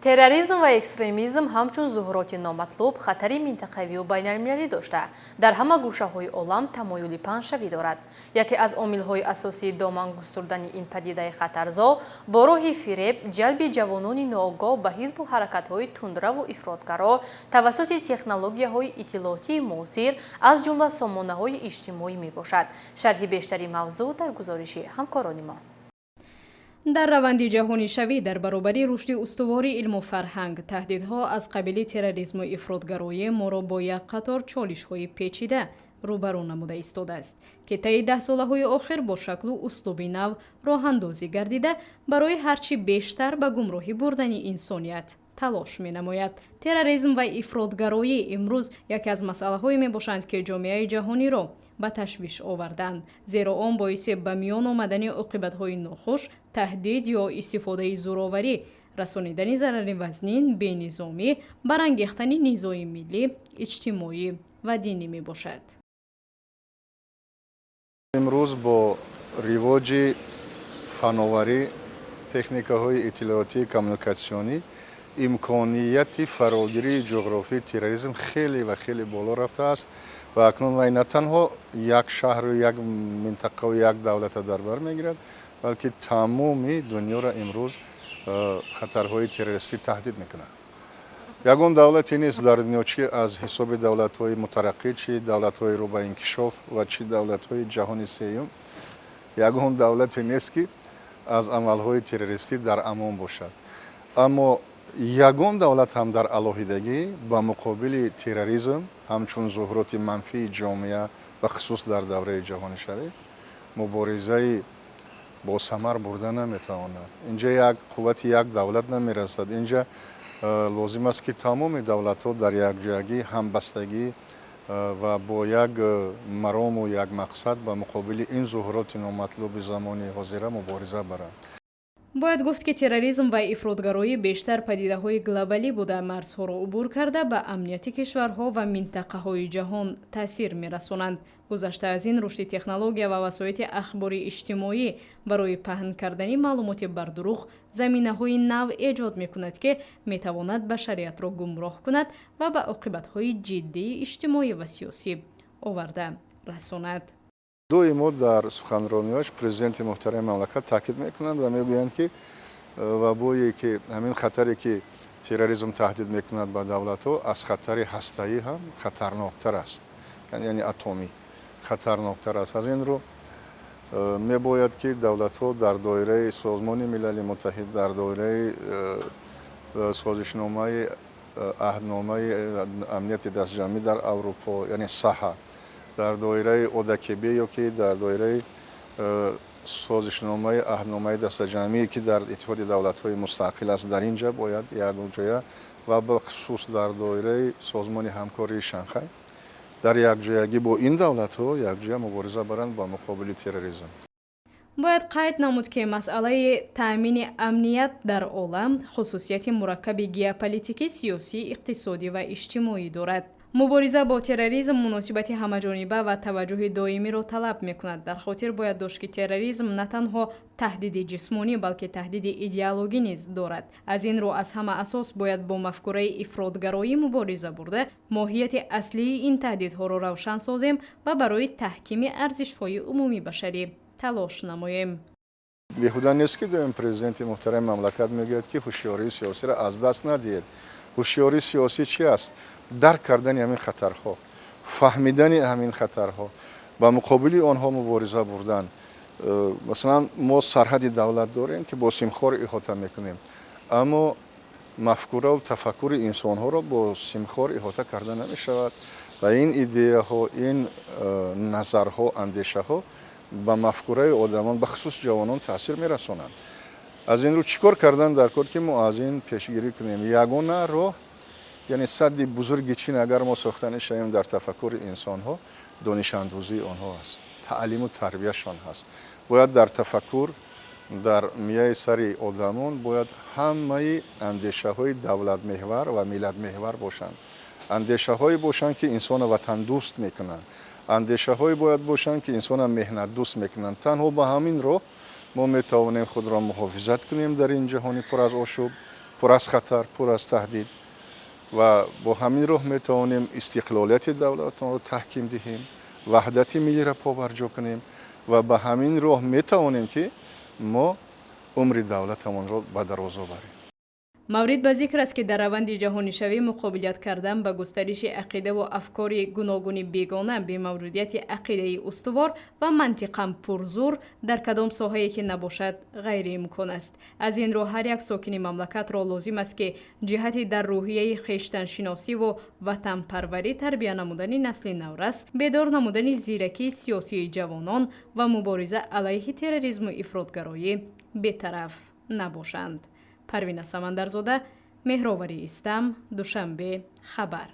Терроризм ва экстремизм ҳамчун зуҳуроти номатлуб хатари минтақавию байналмилалӣ дошта, дар ҳама гӯшаҳои олам тамоюли паҳншавӣ дорад. Яке аз омилҳои асосии доман густурдани ин падидаи хатарзо бо роҳи фиреб ҷалби ҷавонони ноогоҳ ба ҳизбу ҳаракатҳои тундраву ифротгаро тавассути технологияҳои иттилоотии муосир, аз ҷумла сомонаҳои иҷтимоӣ мебошад. Шарҳи бештари мавзӯъ дар гузориши ҳамкорони мо. Дар раванди ҷаҳонишавӣ, дар баробари рушди устувори илму фарҳанг, таҳдидҳо аз қабили терроризму ифротгароӣ моро бо як қатор чолишҳои печида рӯбарӯ намуда истодааст, ки таи даҳсолаҳои охир бо шаклу услуби нав роҳандозӣ гардида, барои ҳарчи бештар ба гумроҳӣ бурдани инсоният талош менамояд. Терроризм ва ифротгароӣ имрӯз яке аз масъалаҳое мебошанд, ки ҷомеаи ҷаҳониро ба ташвиш оварданд, зеро он боиси ба миён омадани оқибатҳои нохуш, таҳдид ё истифодаи зӯроварӣ, расонидани зарари вазнин, бенизомӣ, барангехтани низои миллӣ, иҷтимоӣ ва динӣ мебошад. Имрӯз бо ривоҷи фановарӣ, техникаҳои иттилоотии коммуникатсионӣ, имконияти фарогирии ҷуғрофии терроризм хеле ва хеле боло рафтааст ва акнун вай на танҳо як шаҳру як минтақаву як давлата дар бар мегирад, балки тамоми дунёро имрӯз хатарҳои террористӣ таҳдид мекунад. Ягон давлате нест дар дунё, чи аз ҳисоби давлатҳои мутараққӣ, чи давлатҳои рӯ ба инкишоф ва чи давлатҳои ҷаҳони сеюм, ягон давлате нест, ки аз амалҳои террористӣ дар амон бошад. Аммо ягон давлат ҳам дар алоҳидагӣ ба муқобили терроризм ҳамчун зуҳуроти манфии ҷомеа, бахусус дар давраи ҷаҳонишавӣ, муборизаи босамар бурда наметавонад. Инҷа як қуввати як давлат намерасад. Инҷа лозим аст, ки тамоми давлатҳо дар якҷоягӣ, ҳамбастагӣ ва бо як марому як мақсад ба муқобили ин зуҳуроти номатлуби замони ҳозира мубориза баранд. Бояд гуфт, ки терроризм ва ифротгароӣ бештар падидаҳои глобалӣ буда, марзҳоро убур карда, ба амнияти кишварҳо ва минтақаҳои ҷаҳон таъсир мерасонанд. Гузашта аз ин, рушди технология ва васоити ахбори иҷтимоӣ барои паҳн кардани маълумоти бардурӯғ заминаҳои нав эҷод мекунад, ки метавонад башариятро гумроҳ кунад ва ба оқибатҳои ҷиддии иҷтимоӣ ва сиёсӣ оварда расонад. Доимо дар суханрониҳояш президенти муҳтарами мамлакат таъкид мекунанд ва мегӯянд, ки вабое ки ҳамин хатаре, ки терроризм таҳдид мекунад ба давлатҳо, аз хатари ҳастаӣ ҳам хатарноктар аст, яъне атомӣ хатарноктар аст. Аз ин рӯ мебояд, ки давлатҳо дар доираи Созмони Милали Муттаҳид, дар доираи созишномаи аҳдномаи амнияти дастҷамъӣ дар Аврупо, яъне САҲА, дар доираи ОДКБ ё ки дар доираи созишномаи аҳдномаи дастаҷамъие, ки дар Иттиҳоди Давлатҳои Мустақил аст, дар ин ҷа бояд якҷоя ва бахусус дар доираи Созмони Ҳамкории Шанхай дар якҷоягӣ бо ин давлатҳо якҷоя мубориза баранд ба муқобили терроризм. Бояд қайд намуд, ки масъалаи таъмини амният дар олам хусусияти мураккаби геополитикӣ, сиёсӣ, иқтисодӣ ва иҷтимоӣ дорад. Мубориза бо терроризм муносибати ҳамаҷониба ва таваҷҷӯҳи доимиро талаб мекунад. Дар хотир бояд дошт, ки терроризм на танҳо таҳдиди ҷисмонӣ, балки таҳдиди идеологӣ низ дорад. Аз ин рӯ, аз ҳама асос бояд бо мафкураи ифротгароӣ мубориза бурда, моҳияти аслии ин таҳдидҳоро равшан созем ва барои таҳкими арзишҳои умумибашарӣ талош намоем. Беҳуда нест, ки доим президенти муҳтарами мамлакат мегӯяд, ки ҳушёрии сиёсиро аз даст надиҳед. Ҳушёрии сиёсӣ чи аст? Дарк кардани ҳамин хатарҳо, фаҳмидани ҳамин хатарҳо, ба муқобили онҳо мубориза бурдан. Масалан, мо сарҳади давлат дорем, ки бо симхор иҳота мекунем, аммо мафкураву тафаккури инсонҳоро бо симхор иҳота карда намешавад ва ин идеяҳо, ин назарҳо, андешаҳо ба мафкураи одамон, бахусус ҷавонон, таъсир мерасонанд. Аз ин рӯ, чӣ кор кардан дар кор, ки мо аз ин пешгирӣ кунем? Ягона роҳ, яъне садди бузурги Чин агар мо сохта нашавем дар тафаккури инсонҳо, донишандӯзии онҳо аст, таълиму тарбияшон ҳаст. Бояд дар тафаккур, дар мияи сари одамон бояд ҳамаи андешаҳои давлатмеҳвар ва миллатмеҳвар бошанд, андешаҳое бошанд, ки инсонро ватандӯст мекунанд, андешаҳое бояд бошанд, ки инсонро меҳнатдӯст мекунанд. Танҳо ба ҳамин роҳ мо метавонем худро муҳофизат кунем дар ин ҷаҳони пур аз ошӯб. Пур аз хатар, пур аз таҳдид, ва бо ҳамин роҳ метавонем истиқлолияти давлатонро таҳким диҳем, ваҳдати миллиро побарҷо кунем ва ба ҳамин роҳ метавонем, ки мо умри давлатамонро ба дарозо барем. Маврид ба зикр аст, ки дар раванди ҷаҳонишавӣ муқобилият кардан ба густариши ақидаву афкори гуногуни бегона бемавҷудияти ақидаи устувор ва мантиқан пурзур дар кадом соҳае ки набошад, ғайриимкон аст. Аз ин рӯ, ҳар як сокини мамлакатро лозим аст, ки ҷиҳати дар рӯҳияи хештаншиносиву ватанпарварӣ тарбия намудани насли наврас, бедор намудани зиракии сиёсии ҷавонон ва мубориза алайҳи терроризму ифротгароӣ бетараф набошанд. Парвина Самандарзода, Меҳроварӣ Истам, Душанбе, Хабар.